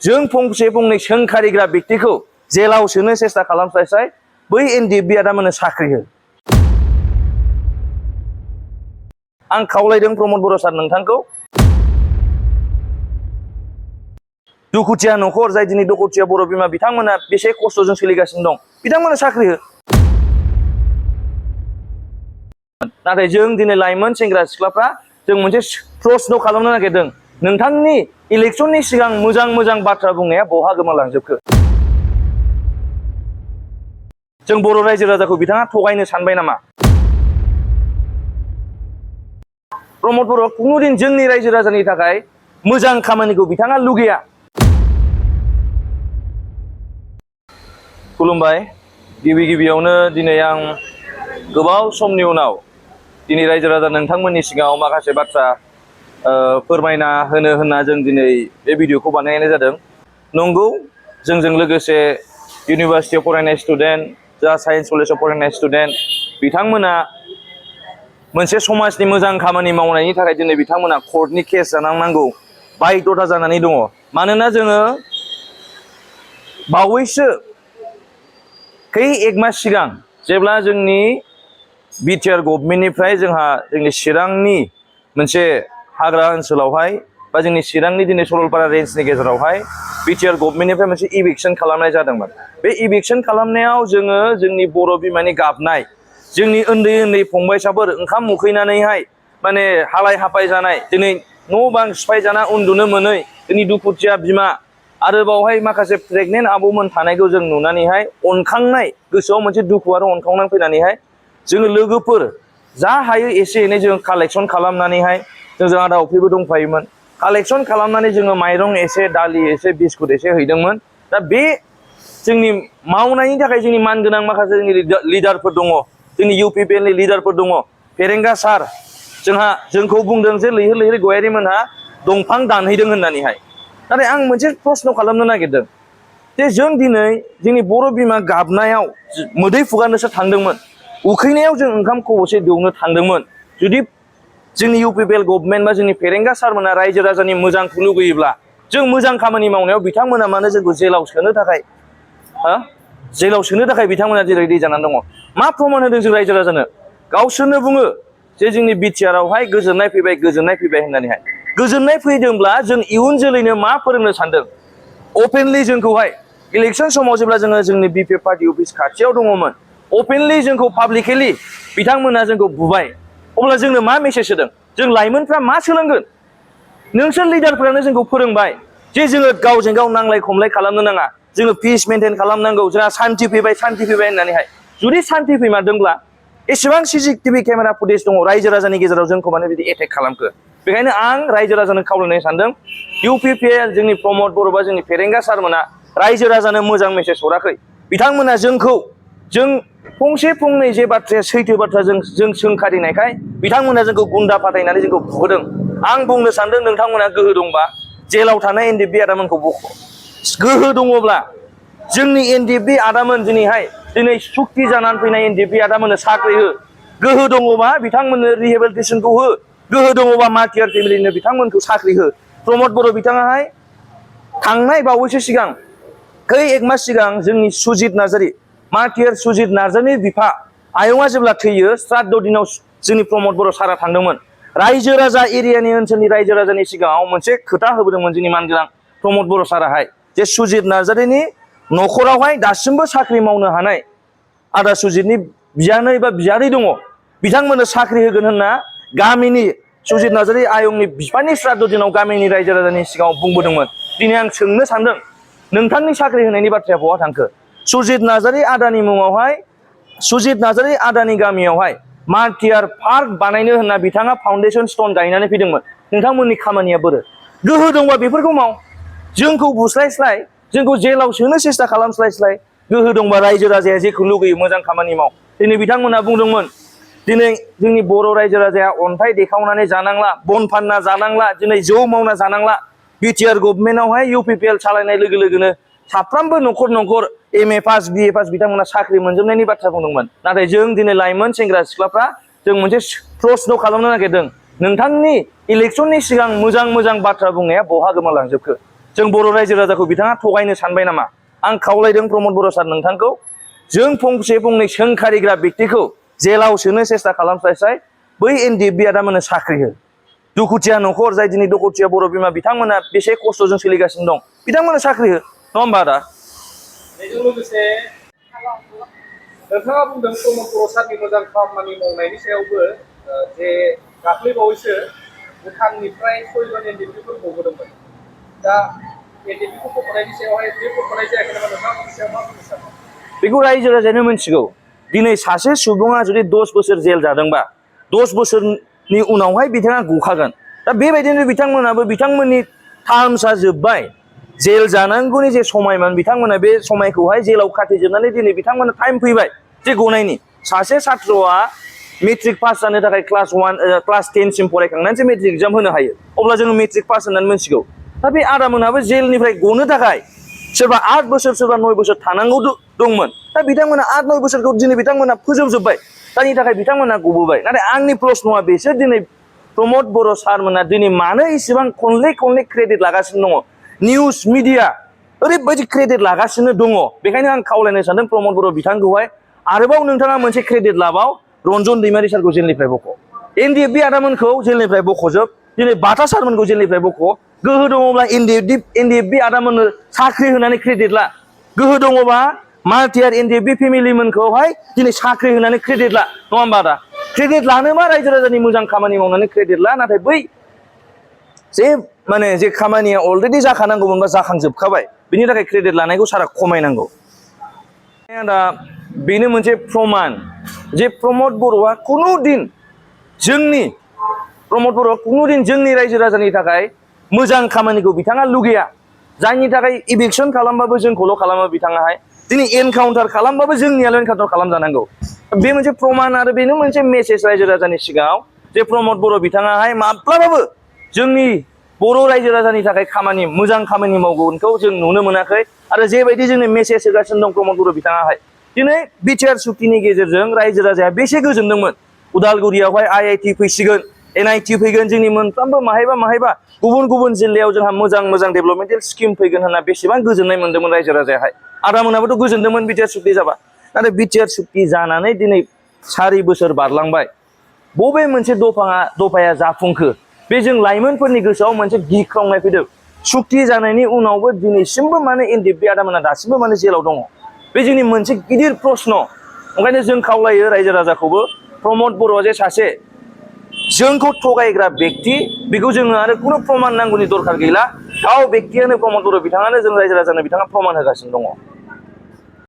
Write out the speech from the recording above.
जों फंसे फंनै सोंखारिग्रा व्यक्तिखौ जेलाव सोनो सेस्था खालामस्लायस्लाय बै एनडिएफबि आदामोननो साख्रि हो। आं खावलायदों प्रमद बर' सार नोंथांखौ दुखुथिया न'खर जाय दिनै दुखुथिया बर' बिमा बिथांमोना बेसे खस्थ'जों सोलिगासिनो दं बिथांमोननो साख्रि हो। नाथाय जों दिनै लाइमोन सेंग्रा सिख्लाफ्रा जों मोनसे प्रश्न खालामनो नागिरदों नोंथांनि इलेक्सननि सिगां मोजां मोजां बाथ्रा बुंनाया बहा गोमालांजोबखो? जों बर' रायजो राजाखौ बिथाङा थगायनो सानबाय नामा? प्रमद बर'आ खुनुदिन जोंनि रायजो राजानि थाखाय मोजां खामानिखौ बिथाङा लुगैया। खुलुमबाय। गिबि गिबियावनो दिनै आं गोबाव समनि उनाव दिनै रायजो राजा नोंथांमोननि सिगाङाव माखासे बाथ्रा फोरमायना होनो होनना जों दिनै बे भिडिअखौ बानायनाय जादों। नंगौ, जोंजों लोगोसे इउनिभार्सिटियाव फरायनाय स्टुडेन्ट जा साइन्स कलेजाव फरायनाय स्टुडेन्ट बिथांमोना मोनसे समाजनि मोजां खामानि मावनायनि थाखाय दिनै बिथांमोना कर्टनि केस जानांनांगौ बायध'था जानानै दङ। मानोना जोङो बावैसो एक मास सिगां जेब्ला जोंनि बिटिआर गभर्नमेन्टनिफ्राय जोंनि चिरांनि मोनसे हाग्रा ओनसोलावहाय बा जोंनि चिरांनि दिनै सरलपारा रेन्जनि गेजेरावहाय बिटिआर गभर्नमेन्टनिफ्राय मोनसे इभिक्सन खालामनाय जादोंमोन। बे इभिक्सन खालामनायाव जोङो जोंनि बर' बिमानि गाबनाय, जोंनि उन्दै उन्दै फंबायसाफोर ओंखाम उखैनानैहाय माने हालाय हाफाय जानाय, दिनै न' बां सिफायजाना उन्दुनो मोनै जोंनि दुखुथिया बिमा आरो बावहाय माखासे प्रेगनेन्ट आब'मोन थानायखौ जों नुनानैहाय अनखांनाय, गोसोआव मोनसे दुखु आरो अनखांनाय फैनानैहाय जोङो लोगोफोर जा हायो एसे एनै जों कालेक्सन खालामनानैहाय जोंजों आदा अफ्रिबो दंफायोमोन, कालेक्सन खालामनानै जोङो माइरं एसे, दालि एसे, बिस्कुट एसे हैदोंमोन। दा बे जोंनि मावनायनि थाखाय जोंनि मानगोनां माखासे जोंनि लिडारफोर दङ, जोंनि इउपिपिएलनि लिडारफोर दङ। फेरेंगा सार जोंखौ बुंदों जे लैहोर लैहोर गयारि मोनहा दंफां दानहैदों होननानैहाय। नाथाय आं मोनसे प्रश्न खालामनो नागिरदों जे जों दिनै जोंनि बर' बिमा गाबनायाव मोदै फुगारनोसो थांदोंमोन, उखैनायाव जों ओंखाम खबसे दौनो थांदोंमोन। जुदि जोंनि इउपिपिएल गभर्नमेन्ट बा जोंनि फेरेंगा सारमोना रायजो राजानि मोजांखौ लुगैयोब्ला जों मोजां खामानि मावनायाव बिथांमोना मानो जोंखौ जेलाव सोनो थाखाय बिथांमोना जेरै रेडि जानानै दङ? मा प्रमान होदों जों रायजो राजानो? गावसोरनो बुङो जे जोंनि बिटिआरावहाय गोजोननाय फैबाय होननानैहाय। गोजोननाय फैदोंब्ला जों इयुन जोलैनो मा फोरोंनो सानदों? अपेनलि जोंखौहाय इलेक्सन समाव जेब्ला जोङो जोंनि बिपिएफ पार्टी अफिस खाथियाव दङमोन, अपेनलि जोंखौ पाब्लिकेलि बिथांमोना जोंखौ बुबाय। अब्ला जोंनो मा मेसेज होदों? जों लाइमोनफ्रा मा सोलोंगोन? नोंसोर लिडारफोरानो जोंखौ फोरोंबाय जे जोङो गावजों गाव नांलाय खमलाय खालामनो नाङा, जोङो पिस मेनटेन खालामनांगौ, जोंहा सान्थि फैबाय होननानैहाय। जुदि सान्थि फैमारदोंब्ला एसेबां CCTV केमेरा फुटेज दङ रायजो राजानि गेजेराव जोंखौ माने बिदि एटेक खालामखो? बेखायनो आं रायजो राजानो खावलायनो सानदों, इउपिपिएल जोंनि प्रमद बर' बा जोंनि फेरेंगा सारमोना रायजो राजानो मोजां मेसेज हराखै। बिथांमोना जों फंसे फंनै जे बाथ्राया सैथो बाथ्रा जों सोंखारिनायखाय बिथांमोना जोंखौ गुन्दा फाथायनानै जोंखौ बुहोदों। आं बुंनो सानदों नोंथांमोना गोहो दंबा जेलाव थानाय एनडिएफबि आदामोनखौ गोहो दङब्ला जोंनि एनडिएफबि आदामोन दिनै सुक्ति जानानै फैनाय एनडिएफबि आदामोननो साख्रि हो। गोहो दङबा बिथांमोननो रिहेबिलिटेसनखौ हो। गोहो दङबा मार्टियार फेमिलिनो बिथांमोनखौ साख्रि हो। प्रमद बर' बिथाङाहाय थांनाय बावैसो सिगां एक मास सिगां जोंनि सुजित नार्जारि, मार्टियार सुजित नार्जारिनि बिफा आयंआ जेब्ला थैयो, श्राद्ध दिनाव जोंनि प्रमद बर' सारा थांदोंमोन। रायजो राजा एरियानि ओनसोलनि रायजो राजानि सिगाङाव मोनसे खोथा होबोदोंमोन जोंनि मानगोनां प्रमद बर' साराहाय, जे सुजित नार्जारिनि न'खरावहाय दासिमबो साख्रि मावनो हानाय आदा सुजितनि बियानै बा बियादै दङ, बिथांमोननो साख्रि होगोन होनना गामिनि सुजित नार्जारि आयंनि बिफानि श्राद्ध दिनाव गामिनि रायजो राजानि सिगाङाव बुंबोदोंमोन। दिनै आं सोंनो सानदों, नोंथांनि साख्रि होनायनि बाथ्राया बहा थांखो? सुजित नार्जारि आदानि मुङावहाय, सुजित नार्जारि आदानि गामियावहाय मार्टियार पार्क बानायनो होनना बिथाङा फाउन्डेसन स्टन गायनानै फैदोंमोन। नोंथांमोननि खामानिया बोरो? गोहो दंबा बेफोरखौ माव। जोंखौ बुस्लायस्लाय, जोंखौ जेलाव सोनो सेस्था खालामस्लायस्लाय, गोहो दंबा रायजो राजाया जेखौ लुगैयो मोजां खामानि माव। दिनै बिथांमोना बुंदोंमोन दिनै जोंनि बर' रायजो राजाया अन्थाइ देखावनानै जानांला, बन फानना जानांला, दिनै जौ मावना जानांला। बिटिआर गभर्नमेन्टआवहाय इउपिपिएल सालायनाय लोगो लोगोनो साफ्रोमबो न'खर न'खर MA पास BA पास बिथांमोना साख्रि मोनजोबनायनि बाथ्रा बुंदोंमोन। नाथाय जों दिनै लाइमोन सेंग्रा सिख्लाफ्रा जों मोनसे प्रश्न खालामनो नागिरदों, नोंथांनि इलेक्सननि सिगां मोजां मोजां बाथ्रा बुंनाया बहा गोमालांजोबखो? जों बर' रायजो राजाखौ बिथाङा थगायनो सानबाय नामा आं खावलायदों प्रमद बर' सार नोंथांखौ जों फंसे फंनै सोंखारिग्रा व्यक्तिखौ जेलाव सोनो सेस्था खालामस्लायस्लाय बै एनडिएफबि आदामोननो साख्रि हो दुखुथिया न'खर जाय दिनै दुखुथिया बर' बिमा बिथांमोना बेसे खस्थ'जों सोलिगासिनो दं बिथांमोननो साख्रि हो नङा होमबा आदा बेजों लोगोसे नोंथाङा बुंदों प्रमद बर' सारनि मोजां खामानि मावनायनि सायावबो जे दाख्लैबावैसो भुटाननिफ्राय 6 एनडिएफबिफोर गबोदोंमोन दा एनडिएफबिखौ बख'नायनि सायावहाय बे बख'नाय जायाखै नामा नोंथाङा बेनि सायाव मा बुंनो सानो बेखौ रायजो राजायानो मिथिगौ दिनै सासे सुबुङा जुदि 10 बोसोर जेल जादोंबा 10 बोसोरनि उनावहाय बिथाङा गखागोन दा बेबायदिनो बिथांमोनाबो बिथांमोननि टार्मसा जोब्बाय जेल जानांगौनि जे समायमोन बिथांमोना बे समायखौहाय जेलाव खाथेजोबनानै दिनै बिथांमोना टाइम फैबाय जे गनायनि सासे छात्रआ मेट्रिक पास जानो थाखाय क्लास 10 सिम फरायखांनानैसो मेट्रिक एग्जाम होनो हायो अब्ला जोङो मेट्रिक पास होननानै मिथिगौ दा बे आदामोनाबो जेलनिफ्राय गनो थाखाय सोरबा 8 बोसोर सोरबा 9 बोसोर थानांगौ दंमोन दा बिथांमोना 8-9 बोसोरखौ दिनै बिथांमोना फोजोबजोब्बाय जायनि थाखाय बिथांमोना गबोबाय नाथाय आंनि प्रश्नआ बेसो दिनै प्रमद बर' सारमोना दिनै मानो इसेबां खनले क्रेडिट लागासिनो दङ निउस मिडिया ओरैबायदि क्रेडिट लागासिनो दङ बेखायनो आं खावलायनो सानदों प्रमद बर' बिथांखौहाय आरोबाव नोंथाङा मोनसे क्रेडिट लाबाव रन्जन दैमारि सारखौ जेलनिफ्राय बख' एनडिएफबि आदामोनखौ जेलनिफ्राय बख'जोब दिनै बाथा सारमोनखौ जेलनिफ्राय बख' गोहो दङब्ला एनडिएफबि आदामोननो साख्रि होनानै क्रेडिट ला गोहो दङबा मार्टियार एनडिएफबि फेमिलिमोनखौहाय दिनै साख्रि होनानै क्रेडिट ला नङा होमबा आदा क्रेडिट लानोबा रायजो राजानि मोजां खामानि मावनानै क्रेडिट ला नाथाय बै जे खामानिया अलरेडि जाखानांगौमोनबा जाखांजोबखाबाय बिनि थाखाय क्रेडिट लानायखौ सारा खमायनांगौ दा बेनो मोनसे प्रमान जे प्रमद बर'आ खुनुदिन जोंनि रायजो राजानि थाखाय मोजां खामानिखौ बिथाङा लुगैया जायनि थाखाय इभिक्सन खालामबाबो जोंखौल' खालामो बिथाङाहाय दिनै एनकाउन्टार खालामबाबो जोंनियाल' एनकाउन्टार खालामजानांगौ बे मोनसे प्रमान आरो बेनो मोनसे मेसेज रायजो राजानि सिगाङाव जे प्रमद बर' बिथाङाहाय माब्लाबाबो जोंनि बर' रायजो राजानि थाखाय मोजां खामानि मावगोनखौ जों नुनो मोनाखै आरो जेबायदि जोंनो मेसेज होगासिनो दं प्रमद बर' बिथाङाहाय दिनै बिटिआर सुक्तिनि गेजेरजों रायजो राजाया बेसे गोजोनदोंमोन उदालगुरियावहाय आइआइटि फैसिगोन एनआइटि फैगोन जोंनि मोनफ्रोमबो माहायबा गुबुन जिल्लायाव जोंहा मोजां डेभेलपमेन्टेल स्किम फैगोन होनना बेसेबां गोजोननाय मोन्दोंमोन रायजो राजायाहाय आदामोनाबोथ' गोजोनदोंमोन बिटिआर सुक्ति जाबा नाथाय बिटिआर सुक्ति जानानै दिनै 4 बोसोर बारलांबाय बबे मोनसे दफाया जाफुंखो बे जों लाइमोनफोरनि गोसोआव मोनसे गिख्रंनाय फैदों सुक्ति जानायनि उनावबो दिनैसिमबो माने एनडिएफबि आदामोना दासिमबो माने जेलाव दङ बे जोंनि मोनसे गिदिर प्रश्न ओंखायनो जों खावलायो रायजो राजाखौबो प्रमद बर'आ जे सासे जोंखौ थगायग्रा व्यक्ति बेखौ जोङो आरो खुनु प्रमान नांगौनि दरखार गैला गाव व्यक्तियानो प्रमद बर' बिथाङानो जों रायजो राजानो बिथाङा प्रमान होगासिनो दङ